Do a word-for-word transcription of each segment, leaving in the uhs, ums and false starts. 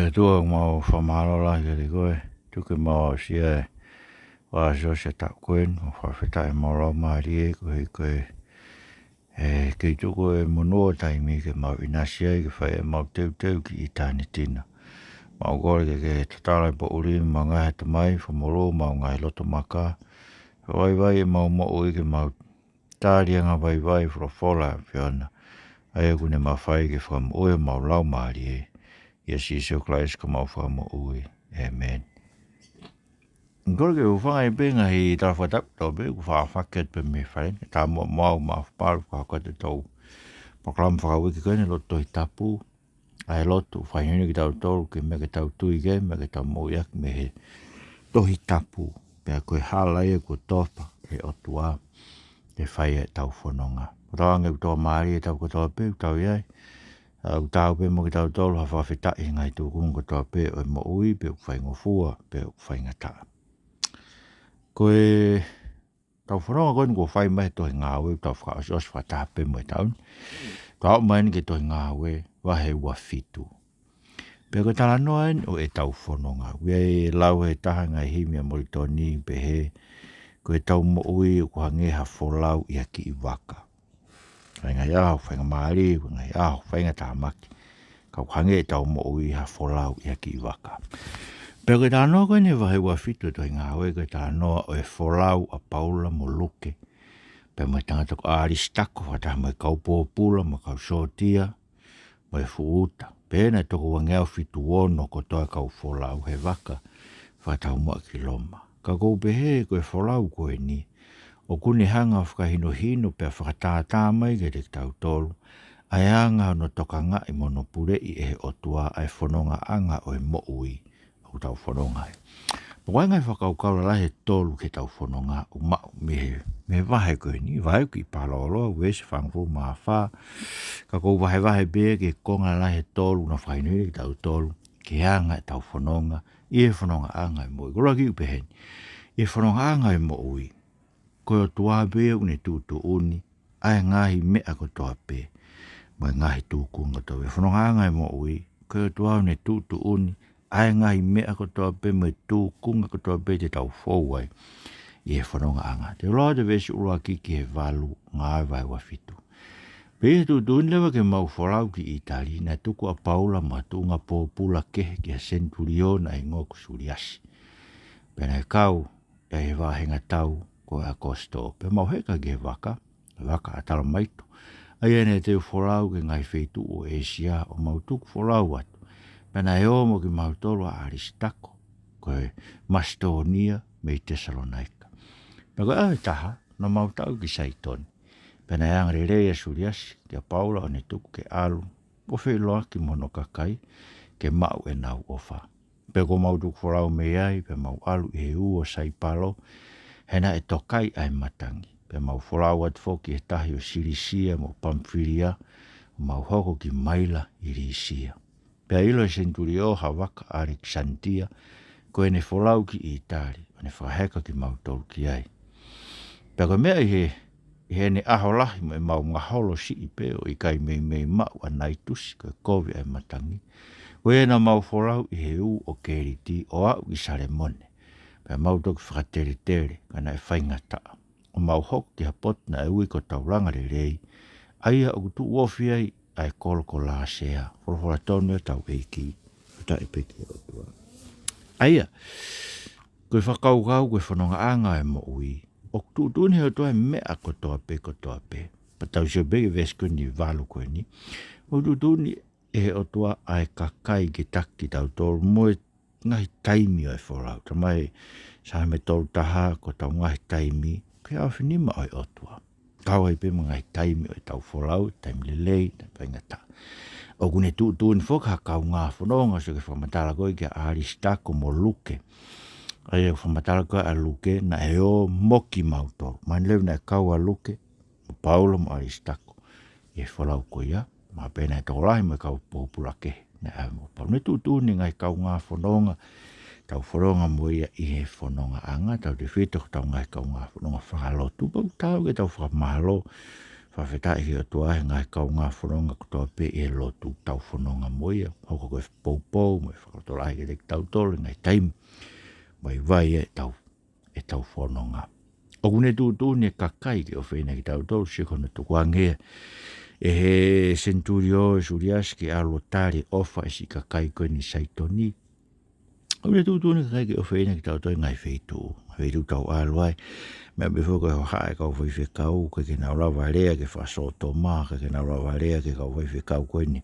ʻE ʻOtua, mau fakamālō lahi kiate koe, tuku ke mau aʻusia e vāofi ʻo e taʻu ko eni, mau fakafetaʻi ʻemau laumālie, koeʻuhi ko e, ʻe kei tuku e monū ʻo e taimi ke mau ʻinasi ai, ke fai ʻemau teuteu ki ʻitāniti na. Mau kole ke ke tatala e poʻuli ʻemau ngaahi ʻatamai, fakamolū ʻemau ngaahi loto maka, fakavaivai ʻemau moʻui ke mau tali ʻa e ngaahi vaivai folofola ʻa e ʻAfiona, ʻa ia ʻoku ne mafai ke fakamoʻui ʻemau laumālie. ʻIa Sīsū Kalaisi ko homau Fakamoʻui. ʻĒmeni. Kole ke u hūfanga ʻi he ngaahi tala fakatapu kotoa pē kuo fakahoko atu pē mei he fale ni. Ka muʻa ʻoku mau fakapalu fakahoko atu ʻetau polokalama fakauike ko eni, lotu Tohi Tapu, ʻa e lotu fakahinohino kitautolu ki he meʻa ke tau tui ki ai, meʻa ke tau moʻui ʻaki mei he Tohi Tapu. Pea ko e hala ia kuo tofa ʻe he ʻOtua ke fai ʻetau fononga. Ko e tau ange ʻoku tō mālie ʻetau kotoa pē ʻoku tau ʻi ai. ʻOku tau pē mo kitautolu ha fakafetaʻi he ngaahi tūkunga kotoa pē ʻo e moʻui, pe ʻoku faingofua, pe ʻoku faingataʻa. Ko e tau fononga ko eni kuo fai mai he tohi Ngāue, tau fakaʻosiʻosi fakataha pē mo e taʻu ni. Tau aʻu mai eni ki he tohi Ngāue, vahe ua fitu. Pea ko e talanoa eni ʻo ʻetau fononga. ʻOku ʻi ai e lau ʻe taha he ngaahi himi ʻa Molitoni, pehē, ko ʻetau moʻui ʻoku hangē ha folau ʻi ha kiʻi vaka. Ko e ngaahi ʻaho faingamālie, ko e ngaahi ʻaho faingatāmaki, ka ʻoku hangē ʻetau moʻui ha folau ʻi ha kiʻi vaka. Pea ko e talanoa ko eni he vahe ua fitu ʻo e tohi Ngāue, ko e talanoa ʻo e folau ʻa Paula mo Luke, pea mo e tangata ko ʻAlisitako, fakataha mo e kau pōpula, mo e kau sōtia, mo e fuʻu uta. Pea naʻe toko uangeau fitu ono kotoa e kau folau he vaka fakataumuʻa ki Loma. Ka ʻoku ou pehē ko e folau ko eni, ʻoku ne hanga ʻo fakahinohino pea fakatātā mai kiate kitautolu ʻa e anga hono tokangaʻi mo hono puleʻi ʻe he ʻOtua ʻa e fonongaʻanga ʻo e moʻui ʻoku tau fononga ai. Pea ko e ngaahi fakakaukau lalahi ʻe tolu ki heʻetau fononga ʻoku maʻu mei he, mei he vahe ko eni, vahe ʻoku kiʻi pālōloa, veesi fāngofulu mā fā, ka ʻoku ou vahevahe pē ki he konga lalahi ʻe tolu naʻa fakahinohino kiate kitautolu ki he anga ʻetau fononga ʻi he fonongaʻanga ʻo e moʻui. Ko e ʻuluaki ʻoku pehē ni, ʻi he fonongaʻanga ʻo e moʻui, ko e ʻOtua pē ʻoku ne tuʻutuʻuni ʻa e ngaahi meʻa kotoa pē mo e ngaahi tūkunga kotoa pē. Fonongaʻanga ʻo e moʻui, ko e ʻOtua ʻoku ne tuʻutuʻuni ʻa e ngaahi meʻa kotoa pē mo e tūkunga kotoa pē te tau fou ai ʻi he fonongaʻanga. Te u lau atu e veesi ʻuluaki ki he valu, Ngāue vahe ua fitu. Pea ʻi he tuʻutuʻuni leva ke mau folau ki ʻItali, naʻe tuku ʻa Paula mo ha tuʻunga pōpula kehe ki ha senituliō naʻe hingoa ko Suliasi. Pea naʻe kau ia ʻi he vāhenga tau ko ʻAkositō. Pea mau heka ki he vaka, vaka ʻAtalamaito, ʻa ia naʻe teu folau ki he ngaahi feituʻu ʻo ʻĒsia, ʻo mau tuku folau atu. Pea naʻe ō mo kimautolu ʻa ʻAlisitako ko e Masitōnia mei Tesalonaika. Pea ko e ʻaho ʻe taha naʻa mau tau ki Saitoni. Pea naʻe angalelei ʻa Suliasi kia Paula ʻo ne tuku ke ʻalu ʻo feʻiloaki mo hono kakai ke maʻu ʻenau ʻofa. Pea kuo mau tuku folau mei ai, pea mau ʻalu ʻi he ū ʻo Saipalo, he naʻe tokai ʻa e matangi. Pea mau folau atu foki he tahi ʻo Silisia mo Pamfilia, ʻo mau hoko ki Maila ʻi Lisia. Pea ʻilo ʻe he senituliō ha vaka ʻAlekisanitia ko ʻene folau ki ʻItali, ʻo ne fakaheka kimautolu ki ai. Pea ko e meʻa ʻi he, ʻi heʻene ʻaho lahi mo ʻemau ngaholo siʻi pē ʻo ʻikai meimei maʻu ʻa Naitusi ko e kovi ʻa e matangi, ko ia naʻa mau folau ʻi he ū ʻo Keliti ʻo aʻu ki Salemone. Pea mau toki fakateletele, ka naʻe faingataʻa, ʻo mau hoko ki ha potu naʻe ui ko Taulanga Lelei, ʻa ia ʻoku tuʻu ofi ai ʻa e kolo ko Lasea. Folofola tonu ʻa hotau ʻEiki, fakafetaʻi pē ki he ʻOtua. ʻA ia, ko e fakakaukau, ko e fonongaʻanga ʻo e moʻui, ʻoku tuʻutuʻuni ʻe he ʻOtua e meʻa kotoa pē, kotoa pē. Pea tau sio pē ki he veesi ko eni valu ko eni. ʻOku tuʻutuʻuni ʻe he ʻOtua ʻa e kakai ke taki kitautolu mo e ngaahi taimi ʻo e folau. Talamai ʻe Saame tolu taha ko ʻetau ngaahi taimi ko e ʻaofinima ʻo e ʻOtua. Kau ai pē mo e ngaahi taimi ʻo ʻetau folau, taimi lelei, taimi faingataʻa. ʻOku ne tuʻutuʻuni foki ha kaungā fononga, sio ki he fakamatala ko ē kia ʻAlisitako mo Luke. ʻA ia ʻoku fakamatala ko ē ʻa Luke naʻe ō mo kimautolu. Mahino leva naʻe kau ʻa Luke mo Paula mo ʻAlisitako ʻi he folau ko ia, mahalo pē naʻe tokolahi mo e kau pōpula kehe naʻe ʻave mo Paula. Ne tuʻutuʻuni e ngaahi kaungā fononga, tau fononga mo ia ʻi he fonongaʻanga, tautefito ki hotau ngaahi kaungā fononga fakalotu, pea ʻoku taau ke tau fakamālō Fakafetaʻi ki he ʻOtua he ngaahi kaungā fononga kotoa pē ʻi he lotu ʻoku tau fononga mo ia. Hoko ko e poupou mo e fakalotolahi kiate kitautolu he ngaahi taimi. Vaivai ʻetau, ʻetau fononga. ʻOku ne tuʻutuʻuni e kakai ke ʻofeina kitautolu, sio ki hono tukuange ʻe he senituli ʻo Suliasi ke ʻalu ʻo tali e ʻofa ʻa e siʻi kakai ko eni ʻi Saitoni. ʻOku ne tuʻutuʻuni e kakai ke ʻofeina kitautolu he ngaahi feituʻu. Feituʻu ʻoku tau ʻalu ai. Meʻa pē foki ko e hohaʻa e kau faifekau, ʻoku ʻikai ke nau lava lea ki he fakasōtoma, ʻikai ke nau lava lea ki he kau faifekau ko eni,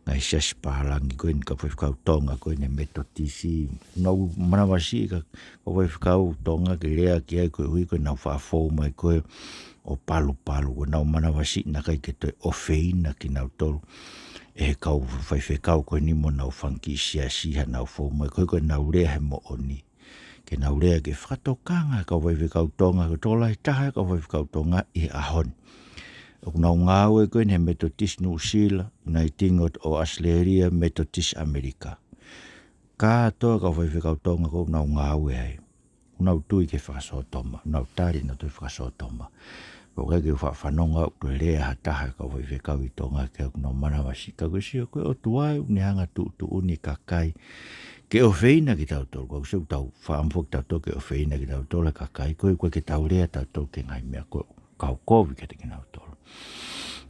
ngaahi siasi pālangi ko eni, kau faifekau Tonga ko eni Metotisi. Nau manavasiʻi e kau faifekau Tonga ke lea ki ai koeʻuhi ko ʻenau faʻa fou mai ko ē ʻo palupalu, ko ʻenau manavasiʻi naʻe ʻikai ke toe ʻofeina kinautolu ʻe he kau faifekau ko eni mo honau fanga kiʻi siasi, haʻanau fou mai ko ē ko ʻenau lea he moʻoni. Ke nau lea ke fakatokanga e kau faifekau Tonga, ko e tokolahi taha e kau faifekau Tonga ʻi he ʻaho ni. ʻOku nau ngāue ko eni he Metotisi Nuʻusila, Uniting ʻo, ʻo ʻAositelēlia, Metotisi ʻAmelika. Kātoa e kau faifekau Tonga ʻoku nau ngāue ai, ʻoku nau tui ki he fakasōtoma, ʻoku nau tali ʻenau tui ki he fakasōtoma. ʻOku ʻikai ke u faʻa fanongo au ʻoku toe lea ha taha e kau faifekau ʻi Tonga ke ʻoku nau manavasiʻi, ka ko e sio ko e ʻOtua ʻoku ne hanga ʻo tuʻutuʻuni e kakai ke ʻofeina kitautolu. Ka ko e sio ʻoku tau faʻa ʻamu foki kitautolu ke ʻofeina kitautolu ʻe he kakai, ko e ʻoku ʻikai ke tau lea tautolu ki he ngaahi meʻa ko ē ʻoku kau kovi kiate kinautolu.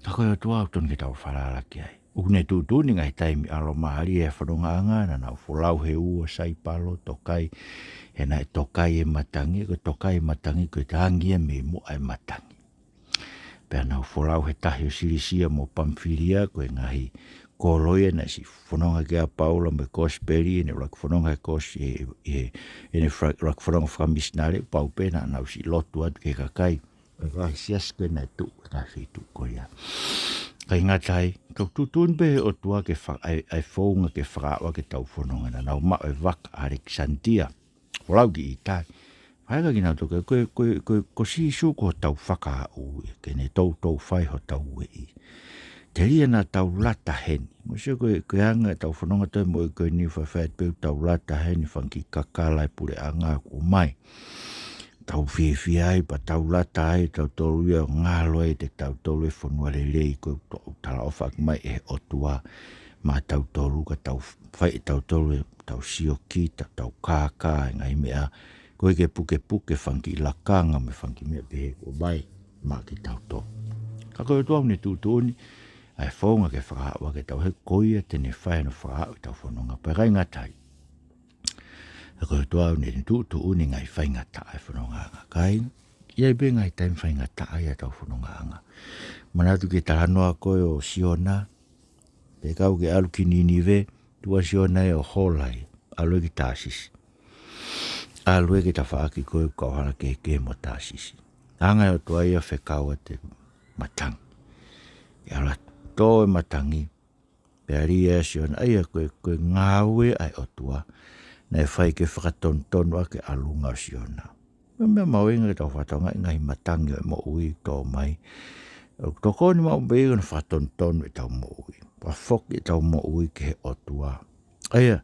Ka ko e ʻOtua ʻoku totonu ke tau falala ki ai. ʻOku ne tuʻutuʻuni e ngaahi taimi ʻalomālie he fonongaʻanga, naʻa nau folau he ua Saipalo, tokai, he naʻe tokai e matangi, ko e tokai e matangi ko e tangi ia mei muʻa e matangi. Pea nau folau he tahi ʻo Silisia mo Pamfilia, ko e ngaahi kolo ia naʻe siʻi fononga ki ai ʻa Paula mo e kosipeli, ʻene ʻuluaki fononga he kosi, ʻi he, ʻi he, ʻene fra-, ʻuluaki fononga fakamisinale, pau pē naʻa nau siʻi lotu atu ki he kakai ʻo e ngaahi siasi ko ē naʻe tuʻu he ngaahi feituʻu ko ia. ʻIkai ngata ai, ka ʻoku tuʻutuʻuni pē ʻe he ʻOtua ke fa-, ʻa e, ʻa e founga ke fakaaʻu ʻaki ʻetau fononga. Naʻa nau maʻu e vaka ʻAlekisantia, folau ki ʻĪtali. Faʻa ʻeke kinautolu, ko e, ko e, ko e, ko Sīsū ko hotau fakaaʻu ia, ke ne toutou fai hotau ueʻi. Telia naʻa tau lata heni. Mou sio ko e, ko e anga ʻetau fononga ʻi he moʻui ko eni, faifai pē ʻoku tau lata heni, fanga kiʻi kakala ʻa e puleʻanga ʻoku ʻomai. Tau fiefia ai, pea tau lata ai, tautolu ia ʻo ngalo ai kiate kitautolu e fonua lelei ko ē ʻoku talaʻofa ʻaki mai ʻe he ʻOtua maʻatautolu, ka tau fai ʻe tautolu ʻetau sio ki, tau, tau kākā he ngaahi meʻa ko ē ke pukepuke, fanga kiʻi lakanga mo e fanga kiʻi meʻa pehē ʻoku ʻomai maʻa kitautolu. Ka ko e ʻOtua ʻoku ne tuʻutuʻuni ʻa e founga ke fakaaʻu ʻaki ʻetau, he ko ia te ne fai hono fakaaʻu ʻetau fononga. Pea ʻikai ngata ai, ka ko e ʻOtua ʻoku ne tuʻutuʻuni e ngaahi faingataʻa he fonongaʻanga. Kāinga, ʻi ai pē ngaahi taimi faingataʻa ʻi heʻetau fonongaʻanga. Manatu ki he talanoa ko ē ʻo Siona, pea kau ke ʻalu ki Ninive, tuʻu ʻa Siona ia ʻo hola ia, ʻalu ia ki Tāsisi. ʻAlu ia ki he tafaʻaki ko ē ʻoku kau hala kehekehe mo Tāsisi. Hanga ʻe he ʻOtua ia ʻo fekau atu e matangi. Ke ʻalu atu, tō e matangi, pea lī ʻa Siona, ʻa ia ko e, ko e ngāue ʻa e ʻOtua naʻe fai ke fakatonutonu ʻaki e ʻalunga ʻo Siona. Ko e meʻa mahuʻinga ke tau fakatokangaʻi e ngaahi matangi ʻo e moʻui ʻoku tō mai. ʻOku tokoni maʻu pē ia ke ne fakatonutonu ʻetau moʻui, fakafoki ʻetau moʻui ki he ʻOtua. ʻA ia,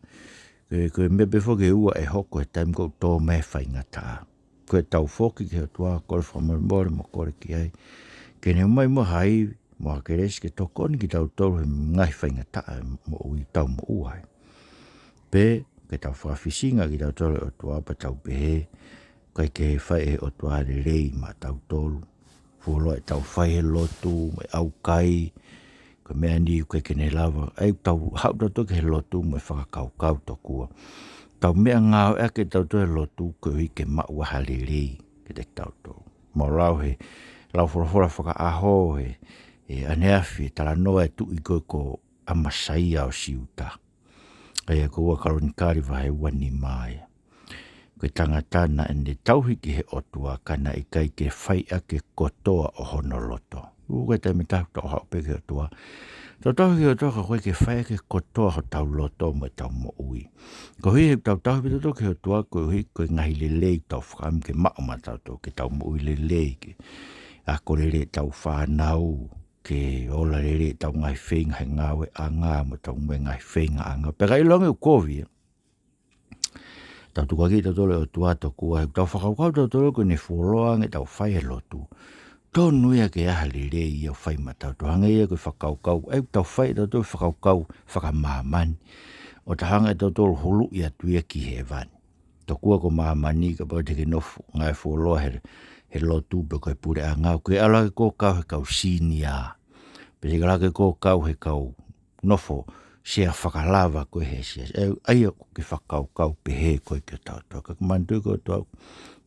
ko e, ko e meʻa pē foki ʻe ua ʻe hoko he taimi ʻoku tō mai e faingataʻa. Ko ʻetau foki ki he ʻOtua, kole fakamolemole mo kole ki ai ke ne ʻomai muʻa ha ivi mo ha kelesi ke tokoni kitautolu he ngaahi faingataʻa ʻo e moʻui ʻoku tau moʻua ai. Pe ke tau fakafisingaʻi kitautolu ʻe he ʻOtua pea tau pehē, ʻikai ke fai ʻe he ʻOtua lelei maʻatautolu. Fuoloa ʻetau fai he lotu mo e ʻaukai, ko e meʻa ni ʻoku ʻikai ke ne lava. ʻA ia ʻoku tau haʻu tautolu ki he lotu mo e fakakaukau tokua ʻoku tau meʻangāueʻaki tautolu he lotu koeʻuhi ke maʻu ha lelei kiate kitautolu. Mou lau he lau folofola fakaʻaho he, he ʻaneafi, talanoa e tuʻi ko ē ko ʻAmasaia ʻo Siuta. ʻA ia ko ua Kalonikali vahe ua nima ia. Ko e tangata naʻa ne tauhi ki he ʻOtua ka naʻe ʻikai ke fai ʻaki e kotoa ʻo hono loto. ʻOku ʻikai taimi taha ʻoku tau haʻu pē ki he ʻOtua, tau tauhi ki he ʻOtua ka ʻoku ʻikai ke fai ʻaki e kotoa hotau loto mo ʻetau moʻui. Koeʻuhi he ʻoku tau tauhi pē tautolu ki he ʻOtua koeʻuhi ko e ngaahi lelei ʻoku tau fakaʻamu ke maʻu maʻatautolu, ke tau moʻui lelei, ke ako lelei ʻetau fānau, ke ola lelei ʻetau ngaahi feinga he ngāueʻanga mo ʻetau mo e ngaahi feingaʻanga. Pea ka ʻilonga ʻoku kovi ia, tau tukuakiʻi tautolu e ʻOtua tokua he ʻoku tau fakakaukau tautolu ko ʻene fuoloa ange ʻetau fai e lotu, tonu ia ke ʻi ai ha lelei ia ʻoku fai maʻatautolu. Hangē ia ko e fakakaukau, ʻa ia ʻoku tau fai ʻe tautolu e fakakaukau fakamāmani, ʻo tau hanga ʻe tautolu ʻo huluʻi atu ia ki hēvani. Tokua ko māmani, kapau te ke nofo ngāue fuoloa he, he lotu pe ko e puleʻanga, ʻoku ke ʻalu hake koe ʻo kau he kau senior, pe te ke ʻalu hake koe ʻo kau he kau nofo sea fakalava ko ē he siasi. ʻA ia, ʻa ia ʻoku ke fakakaukau pehē koe ki hotau ʻOtua. Ka ke manatuʻi ko e ʻOtua, ʻoku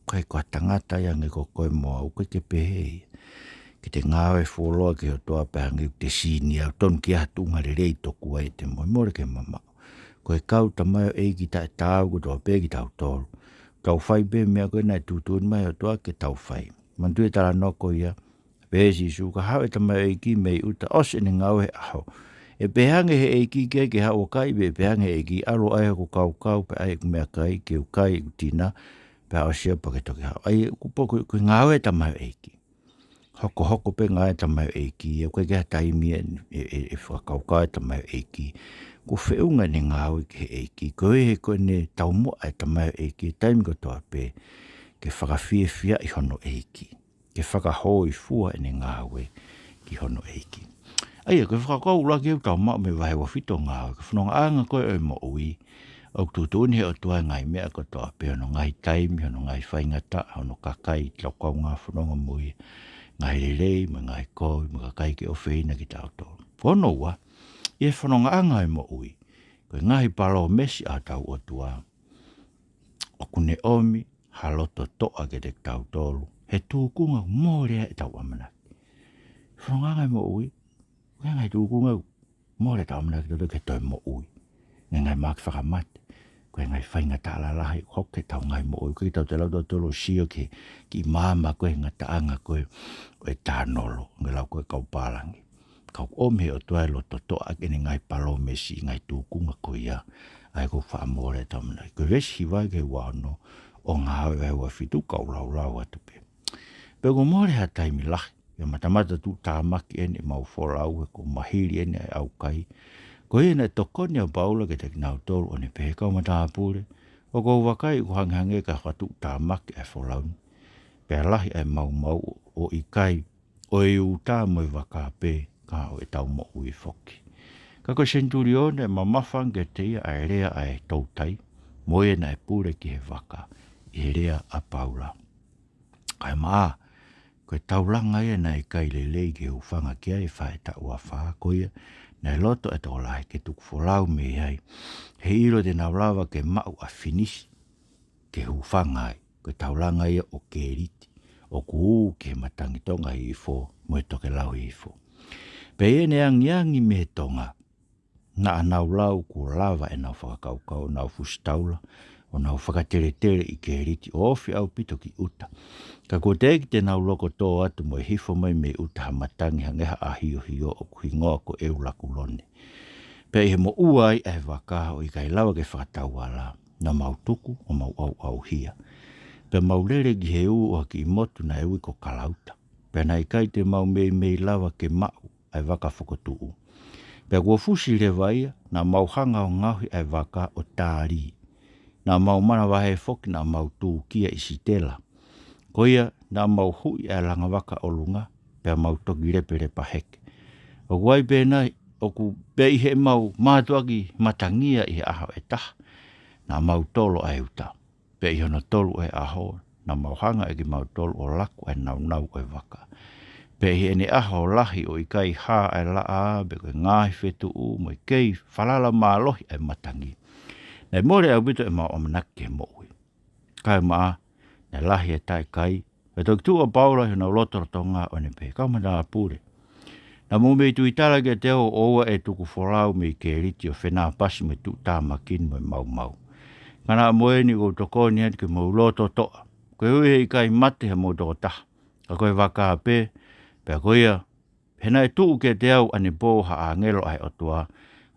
ʻikai ko ha tangata ia hangē ko koe mo au, ʻoku ʻikai ke pehē ia. Ke te ngāue fuoloa ki he ʻOtua pea hangē ʻoku te senior, ʻoku tonu ke ʻi ai ha tuʻunga lelei tokua ʻiate koe, mole ke mamaʻo. Ko e kau tamaioʻeiki taʻetaau kotoa pē kitautolu. Tau fai pē meʻa ko ē naʻe tuʻutuʻuni mai ʻe he ʻOtua ke tau fai. Manatuʻi e talanoa ko ia, pehē ʻe Sīsū, ka haʻu e tamaioʻeiki mei ʻuta, ʻosi ʻene ngāue he ʻaho, ʻe pehē ange ʻe he ʻeiki ki ai ke haʻu ʻo kai, pe ʻe pehē ange ʻe he ʻeiki, ʻalu ʻo ʻai hoku kaukau, pea ʻai ʻeku meʻakai, ke u kai ʻeku tina, pea ʻosi ia pea ke toki haʻu. ʻA ia, ʻoku pau ko e, ko e ngāue e tamaioʻeiki. Hokohoko pē ngāue e tamaioʻeiki, ʻoku ʻikai ke ʻi ai ha taimi ʻe, ʻe, ʻe, ʻe fakakaukau e tamaioʻeiki kuo feʻunga ʻene ngāue ki he ʻEiki. Ko e, ko ʻene taumuʻa e tamaioʻeiki he taimi kotoa pē ke fakafiefiaʻi hono ʻEiki, ke fakahōifua ʻene ngāue ki hono ʻEiki. ʻA ia, ko e fakakaukau ʻuluaki ʻoku tau maʻu mei he vahe uofito Ngāue, ko e fonongaʻanga ko ē ʻo e moʻui, ʻoku tuʻutuʻuni ʻe he ʻOtua e ngaahi meʻa kotoa pē, hono ngaahi taimi, hono ngaahi faingataʻa, hono kakai ʻoku tau kaungā fononga mo ia, ngaahi lelei, mo e ngaahi kovi, mo e kakai ke ʻofeina kitautolu. Ko hono ua, ʻi he fonongaʻanga ʻo e moʻui, ko e ngaahi palōmesi ʻa hotau ʻOtua, ʻoku ne ʻomi ha loto toʻa kiate kitautolu he tūkunga ʻoku mole ai ʻetau ʻamanaki. Fonongaʻanga ʻo e moʻui, ko e ngaahi tūkunga ʻoku mole ʻetau ʻamanaki ʻatautolu ki he toe moʻui. Ngaahi mahaki fakamate, ko e ngaahi faingataʻa lalahi ʻoku hoko ki heʻetau ngaahi moʻui, ʻoku ʻikai ke tau toe lava tautolu ʻo sio ki he kiʻi maama ko ē he ngataʻanga ko ē ʻo e tānolo, hangē lau ko ē kau pālangi. Ka ʻoku ʻomi ʻe he ʻOtua e loto toʻa ʻaki ʻene ngaahi palōmesi, ngaahi tūkunga ko ia, ʻa ia ʻoku fakamole ʻetau ʻamanaki. Ko e veesi hiva ki he ua ono ʻo Ngāue vahe uofitu, kau laulau atu pē. Pea kuo mole ha taimi lahi, ʻi he matamata tuʻutāmaki ʻeni ʻemau folau, he kuo mahili ʻeni ʻa e ʻaukai. Ko ia naʻe tokoni ʻa Paula kiate kinautolu ʻo ne pehē, kau matāpule, ʻoku ou vakai ʻoku hangehangē ka fakatuʻutāmaki ʻa e folau ni, pea lahi ʻa e maumau ʻo ʻikai ʻo e uta mo e vaka pē, ka ʻo ʻetau moʻui foki. Ka ko e senitulione naʻe mamafa ange kiate ia ʻa e lea ʻa e toutai, mo ia naʻe pule ki he vaka, ʻi he lea ʻa Paula. Kae maʻa, ko e taulanga ia naʻe ʻikai lelei ke hūfanga ki ai e faʻahitaʻu afā, ko ia naʻe loto e tokolahi ke tuku folau mei ai, he ʻilo te nau lava ke maʻu ʻa Finisi ke hūfanga ai. Ko e taulanga ia ʻo Kēliti, ʻoku ū ki he matangi Tonga Hihifo mo e tokelau Hihifo. Pea ʻi heʻene angiangi mei he Tonga, naʻa nau lau kuo lava ʻenau fakakaukau, ʻo nau fusi taula, ʻo nau fakateletele ʻi Kēliti, ʻo ofi ʻaupito ki ʻuta. Ka kuo teʻeki te nau loko tō atu mo e hifo mai mei ʻuta ha matangi hangē ha ʻahiohio ʻoku hingoa ko ʻEulakulone. Pea ʻi he moʻua ai ʻa e vaka ʻo ʻikai lava ke fakatauala, naʻa mau tuku ʻo mau ʻauʻauhia. Pea mau lele ki he ū ʻo ha kiʻi motu naʻe ui ko Kalauta. Pea naʻe ʻikai te mau meimei lava ke maʻu ʻa e vaka fokotuʻu. Pea kuo fusi leva ia, naʻa mau hanga ʻo ngaohi ʻa e vaka ʻo Tali. Naʻa mau manavahē foki, naʻa mau tūkia ʻi Sitela. Ko ia, naʻa mau huʻi ʻa e langa vaka ʻolunga, pea mau toki lepelepa heke. ʻOku ʻi ai pē nai, ʻoku pē ʻi heʻemau mātuʻaki matangia ʻi he ʻaho ʻe taha, naʻa mau tolo ʻa e uta. Pea ʻi hono tolu ʻo e ʻaho, naʻa mau hanga ʻe kimautolu ʻo laku ʻa e naunau ʻo e vaka. Pea ʻi heʻene ʻaho lahi ʻo ʻikai hā ʻa e laʻā, pe ko e ngaahi fetuʻu, mo e kei falala mālohi ʻa e matangi, naʻe mole ʻaupito ʻemau ʻamanaki ki he moʻui. Kae maʻa, naʻe lahi e taʻekai, pea toki tuʻu ʻa Paula ʻi honau lotolotonga ʻo ne pehē, kau matāpule, naʻa mou mei tuitala kiate au ʻo ʻoua ʻe tuku folau mei Kēliti ʻo fenāpasi mo e tuʻutāmaki ni mo e maumau. Ka naʻa mo eni ʻoku ou tokoni atu ke mou loto toʻa, koeʻuhi he ʻikai mate hamou tokotaha, ka ko e vaka pē. Pea ko ia, he naʻe tuʻu kiate au ʻanepō ha ʻāngelo ʻa e ʻOtua,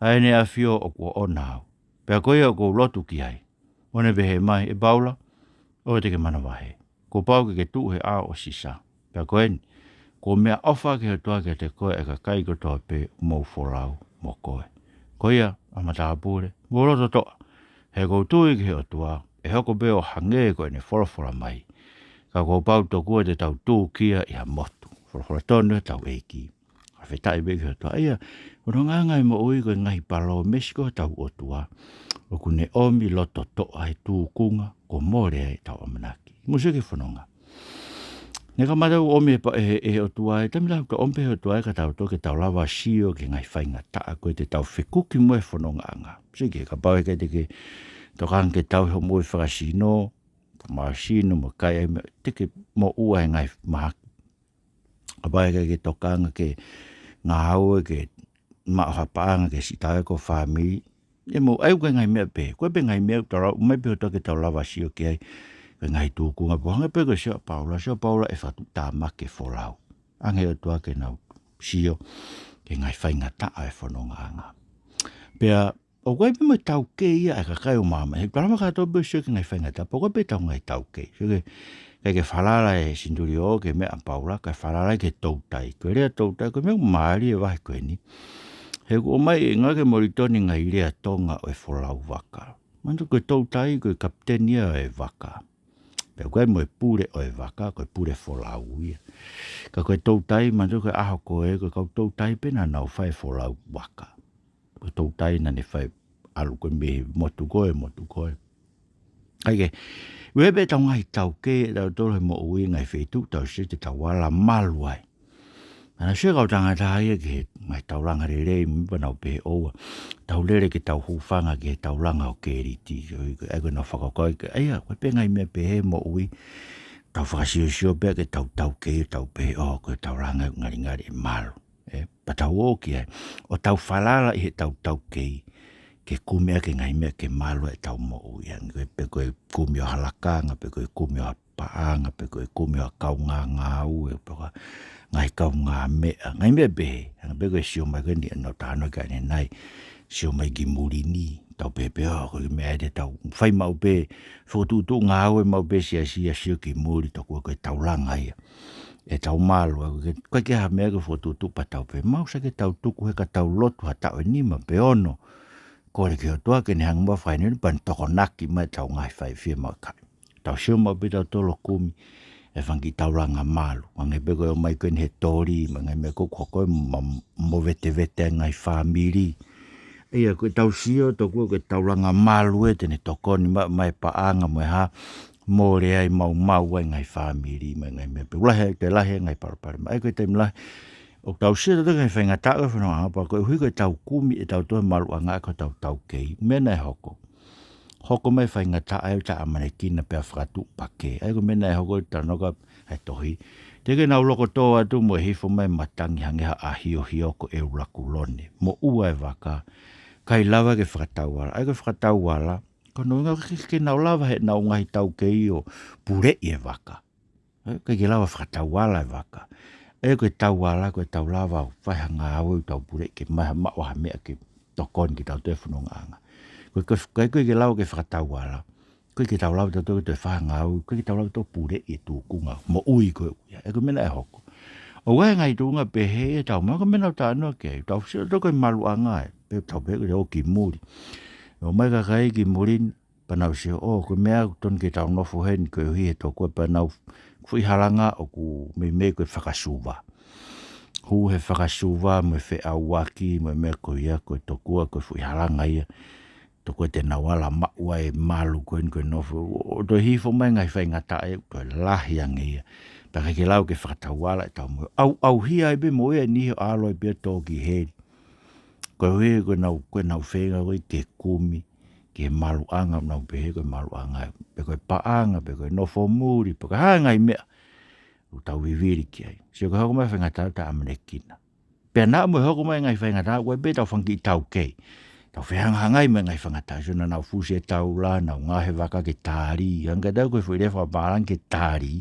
ʻa ʻEne ʻAfio ʻoku ʻoʻona au. Pea ko ia ʻoku ou lotu ki ai, ʻo ne pehē mai, ʻE Paula, ʻoua te ke manavahē. Kuo pau ke ke tuʻu he ʻao ʻo Sisa. Pea ko eni, kuo meʻaʻofa ʻaki ʻe he ʻOtua kiate koe ʻa e kakai kotoa pē ʻoku mou folau mo koe. Ko ia, ʻa matāpule, mou loto toʻa, he ʻoku ou tui ki he ʻOtua, ʻe hoko pē ʻo hangē ko ʻene folofola mai. Ka kuo pau tokua te tau tūkia ʻi ha motu. folofola tonu ʻa hotau ʻEiki. Fakafetaʻi pē ki he ʻOtua. ʻA ia, ko e fonongaʻanga ʻo e moʻui ko e ngaahi palōmesi ko ē ʻa hotau ʻOtua, ʻoku ne ʻomi loto toʻa he tūkunga kuo mole ai ʻetau ʻamanaki. Mou sio ki he fononga. Ne kamata ʻomi ʻe he pa-, ʻe he, ʻe he ʻOtua, ʻe he taimi lahi ʻoku ʻomi pē ʻe he ʻOtua ia kiate kitautolu ke tau lava ʻo sio ki he ngaahi faingataʻa ko ē te tau fekuki mo e fonongaʻanga. Sio ki he kapau ʻe ʻikai te ke tokanga ke tauhi hoʻo moʻui fakasino, mo e sino, mo e kai, ʻa e meʻa, te ke moʻua he ngaahi mahaki. Kapau ʻe ʻikai ke tokanga ke ngāue, ke maʻu ha paʻanga, ke siʻi tauhi ho fāmili, ʻe moʻua ai. Ko e ngaahi meʻa pē, ko e pē ngaahi meʻa ʻoku tau lau, ʻomai pē ʻe he ʻOtua ke tau lava ʻo sio ki ai, ko e ngaahi tūkunga. Pea hangē pē ko e sio ʻa Paula, sio ʻa Paula ʻe fakatuʻutāmaki e folau. Hanga ʻe he ʻOtua ke nau sio ki he ngaahi faingataʻa ʻo e fonongaʻanga. Pea ʻoku ʻi ai pē mo e taukei ia ʻa e kakai ʻo māmani. He ʻoku tau lava kātoa pē ʻo sio ki he ngaahi faingataʻa, pea ʻoku ʻi ai pē ʻetau ngaahi taukei. Sio ki he, ʻikai ke falala e senituliō ki he meʻa ʻa Paula, kae falala ki he toutai. Ko e lea toutai, ko e meʻa ʻoku mālie he vahe ko eni. He ʻoku ʻomai ʻe Ngāue ʻa Molitoni e ngaahi lea Tonga ʻo e folau vaka. Manatuʻi ko e toutai, ko e kapiteni ia ʻo e vaka. Pea ʻoku ʻi ai mo e pule ʻo e vaka, ko e pule folau ia. Ka ko e toutai, manatuʻi ko e ʻaho ko ē, ko e kau toutai pē naʻa nau fai e folau vaka. Ko e toutai naʻa ne fai, ʻalu ko ē mei he motu ko ē, motu ko ē. ʻA ia ke, ʻoku ʻi ai pē ʻetau ngaahi taukei ʻatautolu he moʻui, ngaahi feituʻu ʻoku tau sio te tau ala malu ai. Naʻa nau sio e kau tangata ia ki he ngaahi taulanga lelei, pea nau pehē ʻoua, tau lele ke tau hūfanga ki he taulanga ʻo Kēliti. ʻA ia ko ʻenau fakakaukau ia, ʻa ia, ko e pē ngaahi meʻa pehē he moʻui, tau fakasiosio pē ke tau taukei, tau pehē, ʻō, ko e taulanga ia ʻoku ngalingali ʻe malu. ʻE, pea tau ō ki ai. ʻO tau falala ʻi heʻetau taukei ke kumi ʻaki e ngaahi meʻa ke malu ai ʻetau moʻui. ʻA ia, pe ko e kumi ʻo ha lakanga, pe ko e kumi ʻo ha paʻanga, pe ko e kumi ʻo ha kaungā ngāue, pe ko ha ngaahi kaungāmeʻa, ngaahi meʻa pehē. Hangē pē ko e sio mai ko eni ʻa e talanoa ki ai ʻanenai, sio mai ki muli ni, tau pehē pē, ʻō, ko e meʻa ia te tau fai maʻu pē, fokotuʻutuʻu ngāue maʻu pē siasi ia, sio ki muli, tokua ko e taulanga ia ʻe tau malu ai. Ko e, ko e ʻikai ke ʻi ai ha meʻa ke fokotuʻutuʻu pea tau pehē, maʻu sai ke tau tuku he ka tau lotu ha taʻu ʻe nima pe ono, kole ki he ʻOtua ke ne hanga muʻa ʻo fai ni pea ne tokonaki mai ʻetau ngaahi fai fiemaʻu. Tau sio maʻu pē tautolu ʻo kumi e fanga kiʻi taulanga malu. Hangē pē ko e ōmai ko eni he toli, mo e ngaahi meʻa ko ē ʻoku hoko ʻo ma-, movetevete e ngaahi fāmili. ʻA ia, ko ʻetau sio, tokua ko e taulanga malu ē te ne tokoni mai, mai paʻanga mo e hā, mole ai, maumau ai e ngaahi fāmili, mo e ngaahi meʻa pehē. Lahi ai, toe lahi e ngaahi palopalema. ʻA ia ko e taimi lahi ʻoku tau sio tautolu ki he ngaahi faingataʻa ʻo e fonongaʻanga, pea koeʻuhi ko ʻetau kumi ʻetautolu e maluʻanga ʻaki hotau taukei, meʻa naʻe hoko, hoko mai e faingataʻa ʻo e taʻeʻamanekina pea fakatuʻupakē. ʻA ia ko e meʻa naʻe hoko, talanoa ki ai e tohi. Teʻeki ke nau lokoto atu mo e hifo mai e matangi hangē ha ʻahiohio ko ʻEulakulone. Moʻua e vaka, ʻikai lava ke fakatauala. ʻA ia ko e fakatauala, ko hono ʻuhinga ke, ke nau lava heʻenau ngaahi taukei ʻo puleʻi e vaka. ʻE, ʻikai ke lava fakatauala e vaka. ʻA ia ko e tauala, ko ʻetau lava ʻo fai ha ngāue ʻo tau puleʻi ke maʻu ha, maʻu ha meʻa ke tokoni kiate kitautolu he fonongaʻanga. Ko e, ko e, ʻikai ke lava ke fakatauala, ʻikai ke tau lava tautolu ke toe fai ha ngāue, ʻikai ke tau lava tautolu puleʻi e tūkunga moʻui ko ē. ʻA ia ko e meʻa naʻe hoko. ʻOku ʻi ai e ngaahi tuʻunga pehē ʻi heʻetau moʻui, ko e meʻa naʻa tau talanoa ki ai, tau sio tautolu ki he maluʻanga ē, pea tau pehē ko e ō ki muli. ʻOmai e kakai ki muli, pea nau sio, ʻō, ko e meʻa ʻoku totonu ke tau nofo heni, koeʻuhi he tokua pea nau foʻi halanga ʻoku meimei ko e fakasuva. Hū he fakasuva mo e feʻauaki, mo e meʻa ko ia, ko e tokua ko e foʻi halanga ia. Tokua te nau ala maʻu ai e malu ko eni ko e nofo, ʻo toe hifo mai e ngaahi faingataʻa ē, toe lahi ange ia. Pea ʻikai ke lava ke fakatauala ʻetau moʻui. ʻAu, ʻauhia ai pē moʻui ʻa e niʻihi ʻo ʻalu ai pē ʻo tō ki heli. Koeʻuhi ko ʻenau, ko ʻenau feinga ko ē ke kumi ki he maluʻanga, nau pehē ko e maluʻanga, pe ko e paʻanga, pe ko e nofo muli, pe ko e hā e ngaahi meʻa ʻoku tau vivili ki ai. Sio ko e hoko mai e faingataʻa ʻo e taʻeʻamanekina. Pea naʻa mo e hoko mai e ngaahi faingataʻa, ʻoku ʻi ai pē ʻetau fanga kiʻi taukei. Tau fehangahangai mo e ngaahi faingataʻa, sio naʻa nau fusi e taula, nau ngaohi e vaka ke tali, hangē ko e foʻi lea fakapālangi ke tali.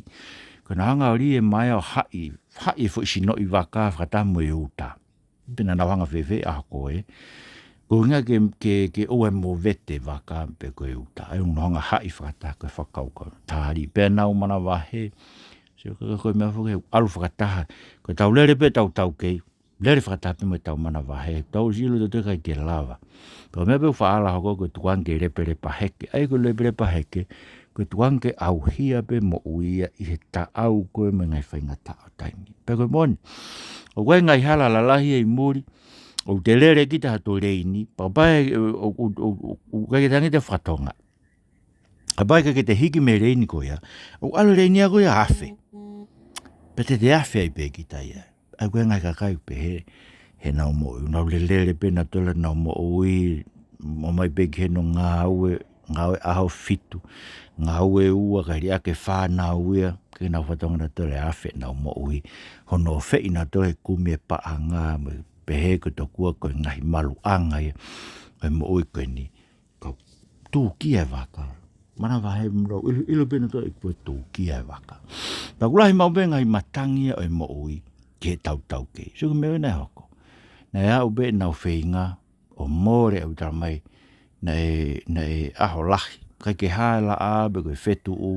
Ko ʻenau hanga ʻo lī e maea ʻo haʻi, haʻi e foʻi sinoʻi vaka fakataha mo e uta. Pe naʻa nau hanga ʻo fēfē ʻa e hoko ē. Ko e ʻuhinga ke, ke, ke ʻoua ʻe movete e vaka pe ko e uta. ʻA ia ʻoku nau hanga ʻo haʻi fakataha ko e fakakaukau. Tali pē ʻenau manavahē. Sio ko e, ko e meʻa foki he ʻalu fakataha. Ko ʻetau lele pē ʻetau taukei, lele fakataha pē mo ʻetau manavahē. Tau sio ʻiloʻi tautolu ʻikai ke lava. Pea ko e meʻa pē ʻoku faʻa ala hoko ko e tukuange ke lepelepaheke. ʻA ia ko e lepelepaheke, Ko e tukuange ke ʻauhia pē moʻui ia ʻi he taʻau ko ē mo e ngaahi faingataʻa ʻo taimi. Pea ko e moʻoni, ʻoku ʻi ai e ngaahi hala lalahi ʻi muli, ʻoku te lele kita ʻi ha leini, pea kapau ʻe, ʻo, ʻo, ʻo, ʻo, ʻoku ʻikai ke tangi te fakatonga. Kapau ʻe ʻikai ke te hiki mei he leini ko ia, ʻoku ʻalu e leini ia ko ia ʻo afe. Pea te te afe ai pē kita ia. ʻA ia ko e ngaahi kakai pehē, heʻenau moʻui, nau lele pē nautolu heʻenau moʻui, ō mai pē ki heʻenau ngāue, ngāue ʻaho fitu, ngāue ua, kae liʻaki e fānau ia, ʻikai ke nau fakatonga nautolu e afe ʻenau moʻui. Hono ʻofeina nautolu he kumi e paʻanga, mo e pehē ko e tokua ko e ngaahi maluʻanga ia ʻo e moʻui ko eni. Ka tūkia e vaka. Manavahē muʻa, ʻilo, ʻilo pē nautolu ʻoku tūkia e vaka. Pea ʻoku lahi maʻu pē ngaahi matangi ia ʻo e moʻui ki he tautaukei. Sio ki he meʻa naʻe hoko. Naʻe aʻu pē ʻenau feinga ʻo mole ʻaupito mai. Naʻe, naʻe ʻaho lahi. ʻIkai ke hā e laʻā pe ko e fetuʻu.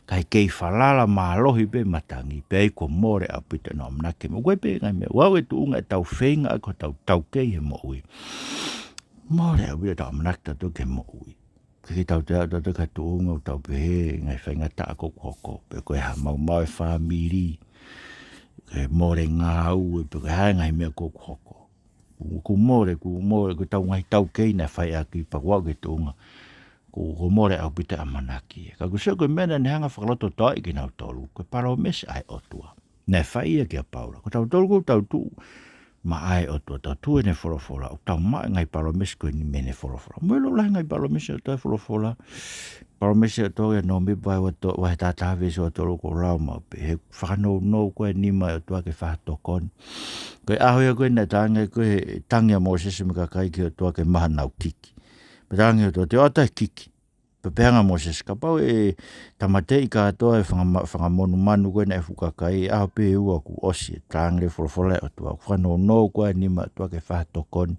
Kae kei falala mālohi pē matangi. Pea ʻi ai kuo mole ʻaupito ʻenau ʻamanaki. Mo ko e pē ngaahi meʻa. ʻOku ʻi ai e tuʻunga ʻetau feinga ʻaki hotau taukei he moʻui. Mole ʻaupito ʻetau ʻamanaki tautolu ki he moʻui. ʻIkai ke tau toe aʻu tautolu ki ha tuʻunga ʻoku tau pehē ngaahi faingataʻa ko ē ʻoku hoko. Pe ko e hā, maumau e fāmili. Ko e mole ngāue, pe ko e hā e ngaahi meʻa ko ē ʻoku hoko. Kuo, kuo mole, kuo mole, ko ʻetau ngaahi taukei naʻe fai ʻaki pea kuo aʻu ki he tuʻunga. Kuo, kuo mole ʻaupito e ʻamanaki. Ka ʻoku ou sio ko e meʻa naʻe hanga ʻo fakalototoʻaʻi kinautolu. Ko e palōmesi ʻa e ʻOtua. Naʻe fai ia kia Paula. Ko tautolu ʻoku tau tuʻu maʻa e ʻOtua, tau tuʻu ʻene folofola, ʻoku tau maʻu e ngaahi palōmesi ko eni mei heʻene folofola. Mo e lahi e ngaahi palōmesi ʻa e ʻOtua he folofola. Palōmesi ʻa e ʻOtua ʻia Nōmipa vahe ua to-, vahe taha taha veesi ua tolu ʻoku ou lau maʻu pē. He fakanounou ko ē e nima ʻo e ʻOtua ke fakatokoni. Ko e ʻaho ia ko ē naʻe tangi ai ko ē, tangi ʻa Mōsese mo e kakai ki he ʻOtua ke maʻu haʻanau kiki. Pea talaange ʻe he ʻOtua te u ʻoatu e kiki. Pea pehē ange ʻa Mōsese, kapau ʻe tāmateʻi kātoa e fanga ma-, fanga monumanu ko ē naʻe fuʻu kakai, ʻaho pē ʻe ua kuo ʻosi. Talaange e folofola ʻa e ʻOtua, fakanounou ko ē e nima ʻo e ʻOtua ke fakatokoni.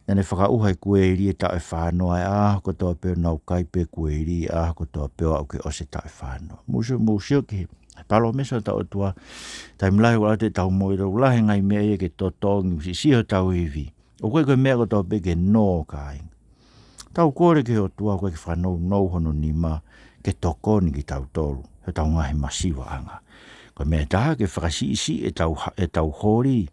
Naʻa ne fakaʻuha e kueli he taʻu ʻe fā noa, ʻa e ʻaho kotoa pē ʻoku nau kai pē kueli, ʻa e ʻaho kotoa pē ʻo aʻu ki he ʻosi e taʻu ʻe fā noa. Mou sio, mou sio ki he palōmesi ʻa hotau ʻOtua, taimi lahi ʻoku ʻalu atu ʻetau moʻui, ʻoku lahi e ngaahi meʻa ia ke totongi, siʻisiʻi hotau ivi. ʻOku ʻikai ko e meʻa kotoa pē ke nō, kāinga. Tau kole ki he ʻOtua ʻoku ʻikai ke fakanounou hono nima ke tokoni kitautolu, heʻetau ngaahi masivaʻanga. Ko e meʻa ʻe taha ke fakasiʻisiʻi ʻetau ha-, ʻetau holi,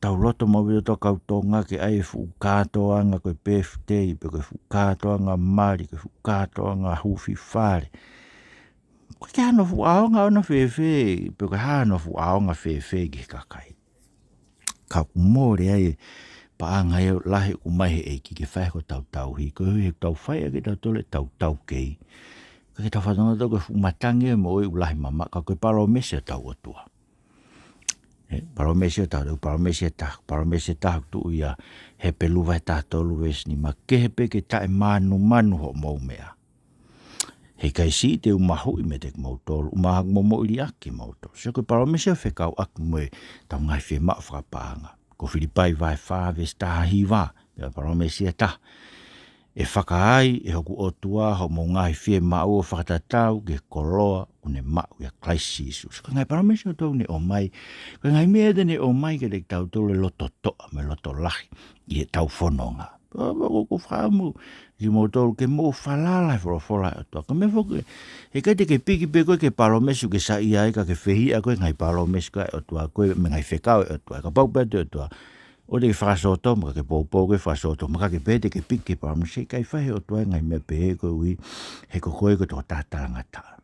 tau loto maʻu ʻi hotau kau Tonga ke ʻai e fuʻu kātoanga ko e pēfitei, pe ko e fuʻu kātoanga mali, ko e fuʻu kātoanga huufi fale. ʻOku ʻikai ke ʻi ai hano fuʻu ʻaonga ʻona fēfē, pe ʻoku ʻi ai hano fuʻu ʻaonga fēfē ki he kakai. Ka ʻoku mole ai e paʻanga ia lahi ʻoku ʻomai ʻe he ʻEiki ke fai hotau tauhi, koeʻuhi he ʻoku tau fai ʻaki ʻe tautolu ʻetau taukei. ʻIkai ke tau fakatonga tautolu ko e fuʻu matangi ʻo e moʻui ʻoku lahi mamaʻo, ka ko e palōmesi ʻa hotau ʻOtua. ʻE, palōmesi ʻa hotau, palōmesi ʻe taha, palōmesi ʻe taha ʻoku tuʻu ʻia Hepelū vahe taha tolu veesi nima, kehe pē ke taʻemānumanu hoʻomou meʻa. He ʻikai siʻi te u mahuʻi meiate kimoutolu, ʻumaʻā ʻoku mou moʻui liʻaki kimoutolu. Sio ko e palōmesi ʻoku fekauʻaki mo ʻetau ngaahi fiemaʻu fakapaʻanga. Ko Filipai vahe fā veesi taha hiva, pea palōmesi ʻe taha. ʻE fakaai ʻe hoku ʻOtua hoʻomou ngaahi fiemaʻu ʻo fakatatau ki he koloa ʻoku ne maʻu ʻia Kalaisi Sīsū. Sio ko e ngaahi palōmesi ʻa e ʻOtua ʻoku ne ʻomai. Ko e ngaahi meʻa ia te ne ʻomai kiate kitautolu e loto toʻa mo e loto lahi ʻi heʻetau fononga. Pea, pea ʻoku ou fakaʻamu kimoutolu ke mou falala he folofola ʻa e ʻOtua. Ko e meʻa foki, he ʻikai te ke piki pē koe ki he palōmesi ʻoku ke saiʻia ai ka ke fehiʻa koe ki he ngaahi palōmesi ko ē ʻa e ʻOtua, ko e meʻa ngaahi fekau ʻa e ʻOtua. Kapau pē ʻe ʻai ʻe he ʻOtua, ʻoua te ke fakasōtoma, ka ke poupou ke fakasōtoma, ka ke pehē te ke piki ki he palōmesi, ʻikai fai ʻe he ʻOtua e ngaahi meʻa pehē koeʻuhi he ko koe ko e tokotaha talangataʻa.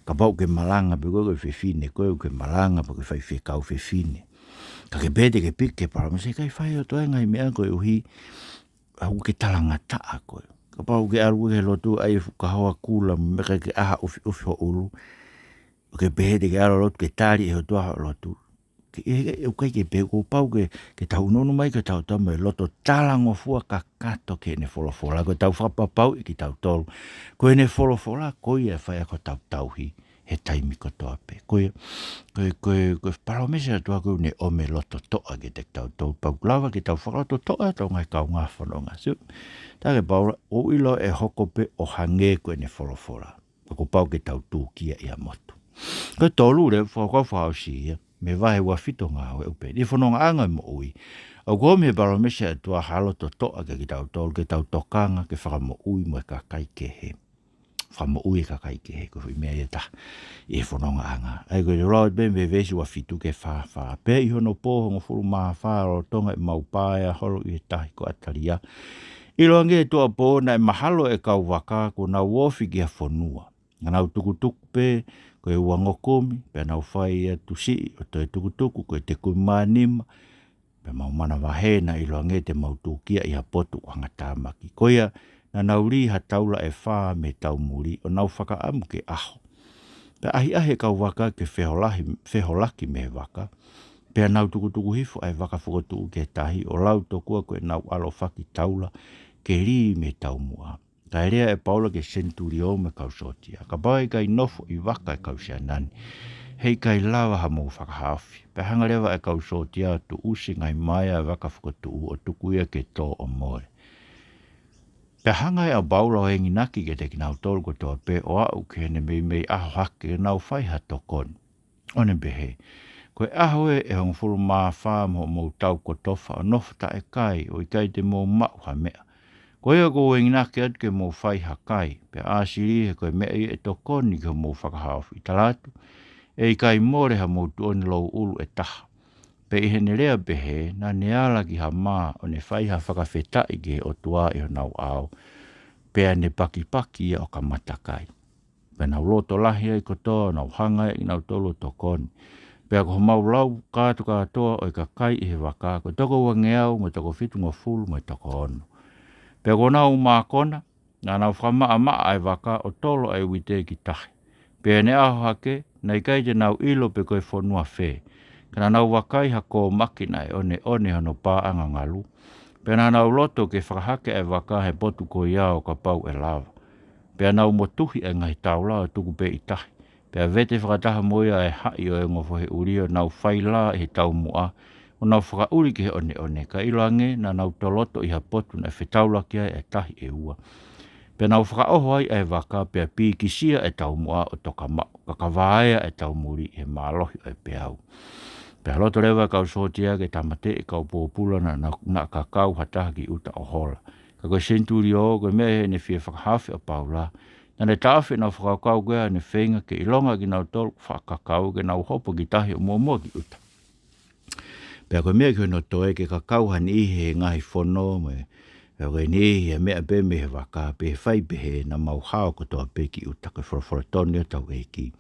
Kapau ʻoku ke malanga pē koe ko e fefine, koe ʻoku ke malanga pē ʻoku ke fai fekau fefine. Ka ke pehē te ke piki ki he palōmesi, ʻikai fai ʻe he ʻOtua e ngaahi meʻa koeʻuhi ʻoku ke talangataʻa koe. Kapau ʻoku ke ʻalu ki he lotu ʻai e fuʻu kahoa kula, mo e meʻa kae ke ʻā ʻufiʻufi ho ʻulu. ʻOku ke pehē te ke ʻalu lotu ke tali ʻe he ʻOtua hoʻo lotu. Ke, ʻe, ʻe, ʻoku ʻikai ke pehē, kuo pau ke, ke tau ʻunuʻunu mai ki hotau ʻOtua mo e loto talangofua kakato ki heʻene folofola. Ko ʻetau fakapapauʻi kitautolu. Ko ʻene folofola, ko ia ʻe fai ʻaki hotau tauhi he taimi kotoa pē. Ko e, ko e, ko e, ko e palōmesi ʻa e ʻOtua ʻoku ne ʻomai e loto toʻa kiate kitautolu. Pea ʻoku lava ke tau fakalototoʻa ʻetau ngaahi kaungā fononga. Sio, talaange ʻe Paula, ʻoku ou ʻilo ʻe hoko pē ʻo hangē ko ʻene folofola. Pea kuo pau ke tau tūkia ʻi ha motu. Ko e tolu leva, fakakaukau fakaʻosi ia, mei he vahe ua fitu Ngāue ʻoku pehē, ʻi he fonongaʻanga ʻo e moʻui, ʻoku ʻomi ʻe he palōmesi ʻa e ʻOtua ha loto toʻa kiate kitautolu, ke tau tokanga, ke fakamoʻui mo e kakai kehe. fakamoʻui e kakai kehe, ko e foʻi meʻa ia ʻe taha ʻi he fonongaʻanga. ʻA ia ko e lau pē mei he veesi ua fitu ki he fā fā. Pea ʻi hono pō hongofulu mā fā lolotonga ʻemau pā ʻa e holo ʻi he tahi ko ʻAtalia, ʻiloange ʻe tuʻuapō naʻe mahalo e kau vaka kuo nau ofi ki ha fonua. Naʻa nau tukutuku pē ko e uango kumi, pea nau fai atu siʻi ʻo toe tukutuku ko e teau kumi mā nima, pea mau manavahē naʻe ʻiloange te mau tūkia ʻi ha potu ʻoku hangatāmaki. Ko ia, naʻa nau lī ha taula ʻe fā mei he taumuli, ʻo nau fakaʻamu ki he ʻaho. Pea ʻahiʻahi e kau vaka ke feholaki, feholaki mei he vaka. Pea nau tukutuku hifo ʻa e vaka fokotuʻu ki he tahi, ʻo lau tokua ko ʻenau ʻalofaki taula ke lī mei he taumuʻa. Kae lea ʻe Paula ki he senitulio mo e kau sōtia: Kapau ʻe ʻikai nofo ʻi vaka e kau siana ni, heʻikai lava haʻamou fakahaofi. Pea hanga leva ʻe he kau sōtia ʻo tuʻusi e ngaahi maea ʻo e vaka fokotuʻu ʻo tuku ia ke tō ʻo mole. Pea hanga ʻe Paula ʻo enginaki kiate kinautolu kotoa pē ʻo aʻu ki heʻene meimei ʻaho hake ke nau fai ha tokoni, ʻo ne pehē: Ko e ʻaho ē ʻe hongofulu mā fā mo hoʻomou tau kotofa ʻo nofo taʻekai, ʻo ʻikai te mou maʻu ha meʻa. Ko ia ʻoku ou enginaki atu ke mou fai ha kai, pea ʻāsili he ko e meʻa ia ʻe tokoni ki hoʻomou fakahaofi. Tala atu, ʻe ʻikai mole hamou tuʻoni louʻulu ʻe taha. Pea ʻi heʻene lea pehē, naʻa ne ala ki ha mā, ʻo ne fai ha fakafetaʻi ki he ʻOtua ʻi honau ʻao, pea ne pakipaki ia ʻo kamata kai. Pea nau loto lahi ai kotoa, nau hanga ai kinautolu ʻo tokoni. Pea ko homau lau kātokātoa ʻo e kakai ʻi he vaka, ko e toko uangeau mo e toko fitungofulu mo e toko ono. Pea kuo nau mākona, naʻa nau fakamaʻamaʻa ʻa e vaka ʻo tolo ʻa e uite ki tahi. Pea ʻi heʻene ʻaho hake, naʻe ʻikai te nau ʻilo pe ko e fonua fē. Ka naʻa nau vakai ha kōmaki naʻe ʻoneʻone hono paʻanga ngalu. Pea naʻa nau loto ke fakahake ʻa e vaka he potu ko ia ʻo kapau ʻe lava. Pea nau motuhi ʻa e ngaahi taula ʻo tuku pē ʻi tahi. Pea vete fakataha mo ia ʻa e haʻi ʻo e ongo fohe ʻuli, ʻo nau fai lā ʻi he taumuʻa, ʻo nau fakaʻuli ki he ʻoneʻone, ka ʻiloange naʻa nau toloto ʻi ha potu naʻe fetaulaki ai ʻa e tahi ʻe ua. Pea nau fakaʻoho ai ʻa e vaka, pea pīkisia ʻa e taumuʻa ʻo toka maʻu, ka kavā ʻa e taumuli ʻi he mālohi ʻo e peau. Pea loto leva e kau sōtia ke tāmateʻi e kau pōpula naʻa, naʻa, naʻa kakau ha taha ki ʻuta ʻo hola. Ka ko e senitulio, ko e meʻa ʻi heʻene fie fakahaofi ʻa Paula, naʻa ne taʻofi ʻenau fakakaukau ko ia, ʻo ne feinga ke ʻilonga kinautolu ʻoku faʻa kakau, ke nau hopo ki tahi ʻo muʻomuʻa ki ʻuta. Pea ko e meʻa ki hono toe ke kakau ha niʻihi he ngaahi fono mo e, pea ko e niʻihi he meʻa pē mei he vaka, pea fai pehē naʻa mau hao kotoa pē ki ʻuta. Ko e folofola tonu ʻa hotau ʻEiki.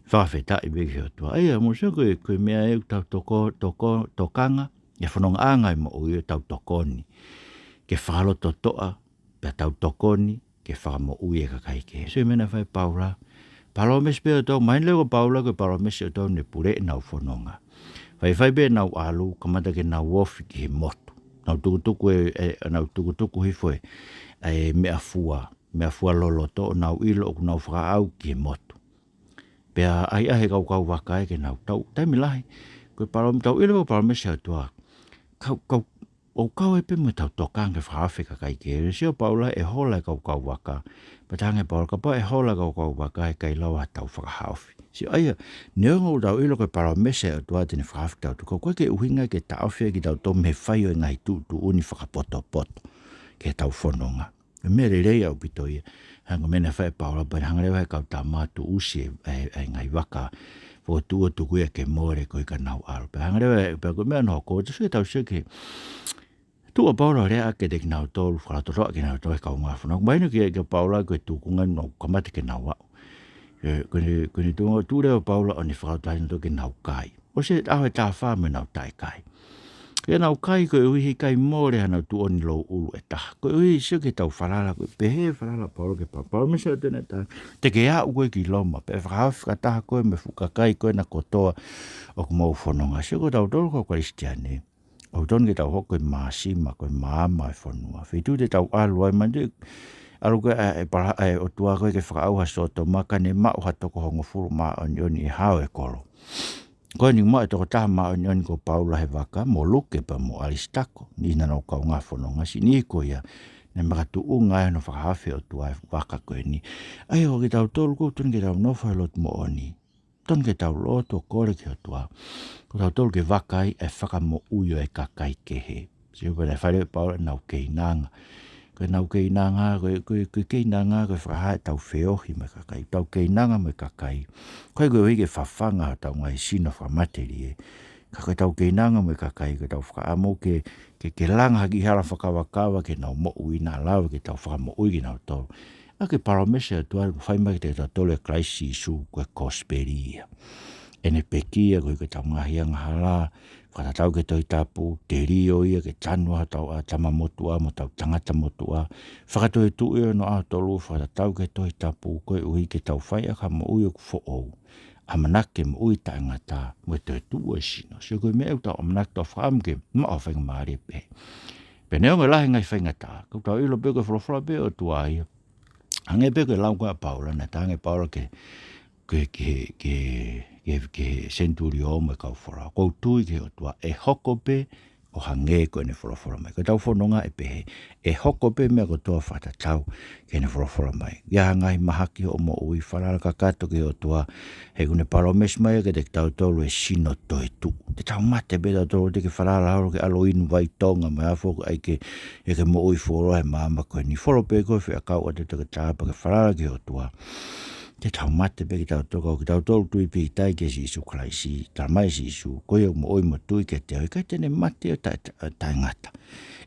Fakafetaʻi pē ki he ʻOtua. ʻA ia, mou sio ko e, ko e meʻa ʻoku tau toko, toko, tokanga, ʻi he fonongaʻanga ʻo e moʻui ʻoku tau tokoni ke fakalototoʻa, pea tau tokoni ke fakamoʻui e kakai kehe. Sio e meʻa naʻe fai ʻe Paula. Palōmesi pē ʻe he ʻOtua, mahino leva ko Paula ko e palōmesi ʻe he ʻOtua ʻoku ne puleʻi ʻenau fononga. Faifai pē ʻenau ʻalu, kamata ke nau ofi ki he motu. Nau tukutuku e, e, nau tukutuku hifo e, e meʻafua, meʻafua loloto, ʻo nau ʻilo ʻoku nau fakaʻau ki he motu. Pea ʻahiʻahi e kau kau vaka ia ke nau tau, taimi lahi, ko e palō-, tau ʻilo ko e palōmesi ʻa e ʻOtua. Kau, kau, ʻoku kau ai pē mo ʻetau tokanga ke fakahaofi e kakai kehe. Sio Paula ʻe hola e kau kau vaka. Pea talaange ʻe Paula kapau ʻe hola e kau kau vaka heʻikai lava haʻatau fakahaofi. Sio ʻa ia, neongo ʻoku tau ʻilo ko e palōmesi ʻa e ʻOtua te ne fakahaofi kitautolu, ka ʻoku ʻikai ke ʻuhinga ke taʻofi ai kitautolu mei he fai ʻo e ngaahi tuʻutuʻuni fakapotopoto ki heʻetau fononga. Ko e meʻa lelei ʻaupito ia. Hangē ko e meʻa naʻe fai ʻe Paula, pea ne hanga leva ʻe he kau tama ʻo tuʻusi e, e, e ngaahi vaka fokotuʻu ʻo tuku ia ke mole koeʻuhi ka nau ʻalu. Pea hanga leva, pea ko e meʻa naʻe hoko, ʻoku tau sio, tau sio ki he tuʻu ʻa Paula ʻo lea kiate kinautolu, fakalototoʻa kinautolu he kaungā fononga. Mahino kia, kia Paula ko e tuʻunga naʻa nau kamata ke nau aʻu. Ē, ko ʻene, ko ʻene tuʻunga, tuʻu leva ʻa Paula ʻo ne fakalototoʻa kinautolu ke nau kai. ʻOsi e ʻaho ʻe taha fā mo ʻenau taʻekai. Ke nau kai koeʻuhi heʻikai mole hanau tuʻoni louʻulu ʻe taha. Koeʻuhi sio ki heʻetau falala, ko e pehē e falala ʻa Paula ki he pa-, palōmesi ʻa e ʻOtua naʻe talaange, te ke aʻu koe ki Loma, pea fakahaofi fakataha koe mo e fuʻu kakai ko ena kotoa ʻoku mou fononga. Sio ko tautolu kau Kalisitiane, ʻoku totonu ke tau hoko ko e māsima, ko e maama ʻo e fonua. Feituʻu te tau ʻalu ai, manatuʻi, ʻalu ko ē ʻa e, ʻa e pala-, ʻa e ʻOtua ko ē ke fakaʻauha ʻa Sōtoma, ka ne maʻu ha toko hongofulu māʻoniʻoni ʻi he hao ʻo e kolo. Ko eni maʻu e tokotaha māʻoniʻoni ko Paula he vaka, mo Luke pea mo ʻAlisitako, niʻihi naʻa nau kaungā fononga. Siʻi niʻihi ko ia naʻe makatuʻunga ai hono fakahaofi ʻe he ʻOtua e vaka ko eni. ʻA ia ko kitautolu ʻoku totonu ke tau nofo he lotu moʻoni. Totonu ke tau lotu ʻo kole ki he ʻOtua ko tautolu ke vakai e fakamoʻui ʻo e kakai kehe. Sio pē naʻe fai leva ʻe Paula ʻenau keinanga. Ko ʻenau keinanga, ko e, ko e, ko e keinanga, ko e fakahā ʻetau feohi mo e kakai, ʻetau keinanga mo e kakai. Ko e, ko e ʻuhi ke fafanga hotau ngaahi sino fakamatelie. Ka ko ʻetau keinanga mo e kakai, ko ʻetau fakaʻamu ke, ke, ke langa ha kiʻi hala fakakavakava ke nau moʻui, naʻa lava ke tau fakamoʻui kinautolu. ʻA ia ko e palōmesi ʻa e ʻOtua ʻoku fai mai kiate kitautolu ʻe Kalaisi Sīsū, ko e kosipeli ia. ʻEne pekia koeʻuhi ko ʻetau ngaahi angahala, fakatatau ki he Tohi Tapu, telio ia ke tanu ai hotau ʻā tama motuʻa mo hotau tangata motuʻa, fakatoetuʻu ia hono ʻaho tolu, fakatatau ki he Tohi Tapu, koeʻuhi ke tau fai ʻaki ha moʻui ʻoku foʻou, ʻamanaki ke moʻui taʻengata, mo e toetuʻu ʻo e sino. Sio, ko e meʻa ʻoku tau ʻamanaki, tau fakaʻamu ke maʻu ha faingamālie pehē. Pea neongo e lahi e ngaahi faingataʻa, ka ʻoku tau ʻilo pē ko e folofola pē ʻa e ʻOtua ia. Hangē pē ko e lau ko ē ʻa Paula, naʻe talaange ʻe Paula ki he, ki he, ki he, ki he, ki he, ki he senitulio mo e kau folau: ʻOku ou tui ki he ʻOtua, ʻe hoko pē ʻo hangē ko ʻene folofola mai. Ko ʻetau fononga ʻe pehē, ʻe hoko pē meʻa kotoa fakatatau ki heʻene folofola mai. ʻI ai ha ngaahi mahaki hoʻo moʻui, falala kakato ki he ʻOtua, he ʻoku ne palōmesi mai kiate kitautolu e sino toetuʻu. Te tau mate pē tautolu, te ke falala holo ki he ʻalu ʻo inu vai Tonga mo e hā fua ʻoku ʻai ke, ʻai ke moʻui fuoloa he maama ko eni. Folo pē koe, fekau atu e toketā pea ke falala ki he ʻOtua. Te tau mate pē kitautolu, ka ko kitautolu tui pīkitai kia Sīsū Kalaisi, talamai ʻe Sīsū, ko ia ʻoku moʻui mo tui kiate au, ʻe ʻikai te ne mate ʻo taʻe-, taʻe-, taʻengata.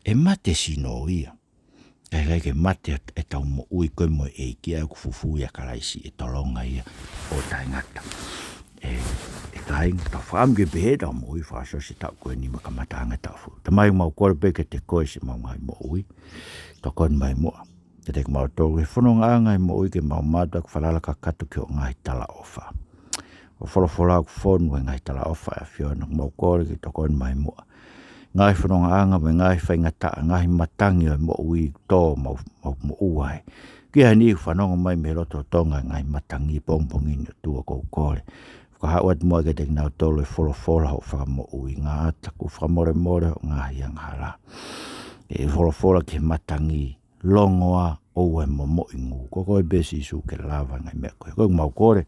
ʻE mate e sino ia. Ka ʻe ʻikai ke mate ʻetau moʻui ko ē mo e ʻEiki, ʻa ia ʻoku fufū ʻia Kalaisi, ʻe tolonga ia ʻo taʻengata. ʻE, ʻe kāinga, tau fakaʻamu ke pehē ʻetau moʻui, fakaʻosi e taʻu ko eni mo e kamataʻanga e taʻu foʻou. Tamai, mau kole pē kiate koe siʻemau ngaahi moʻui. Tokoni mai muʻa kiate kimautolu he fonongaʻanga e moʻui, ke mau mātuʻaki falala kakato ki hoʻo ngaahi talaʻofa. Ko e folofola ʻoku fonu he ngaahi talaʻofa ʻa e ʻAfiona, mau kole ke tokoni mai muʻa. Ngaahi fonongaʻanga mo e ngaahi faingataʻa, ngaahi matangi ʻo e moʻui ʻoku tō mau, mau moʻua ai. Ki he niʻihi ʻoku fanongo mai mei loto Tonga he ngaahi matangi pongipongi ni, ʻOtua, ʻoku ou kole, fakahaʻu atu muʻa kiate kinautolu e folofola hoʻo fakamoʻui, ngata kuo fakamolemole hoʻo ngaahi angahala. ʻE folofola ki he matangi, longoaʻa, ʻoua ʻe momoʻi ngū. Ko koe pē Sīsū ke lava e ngaahi meʻa ko ē. Ko ia mau kole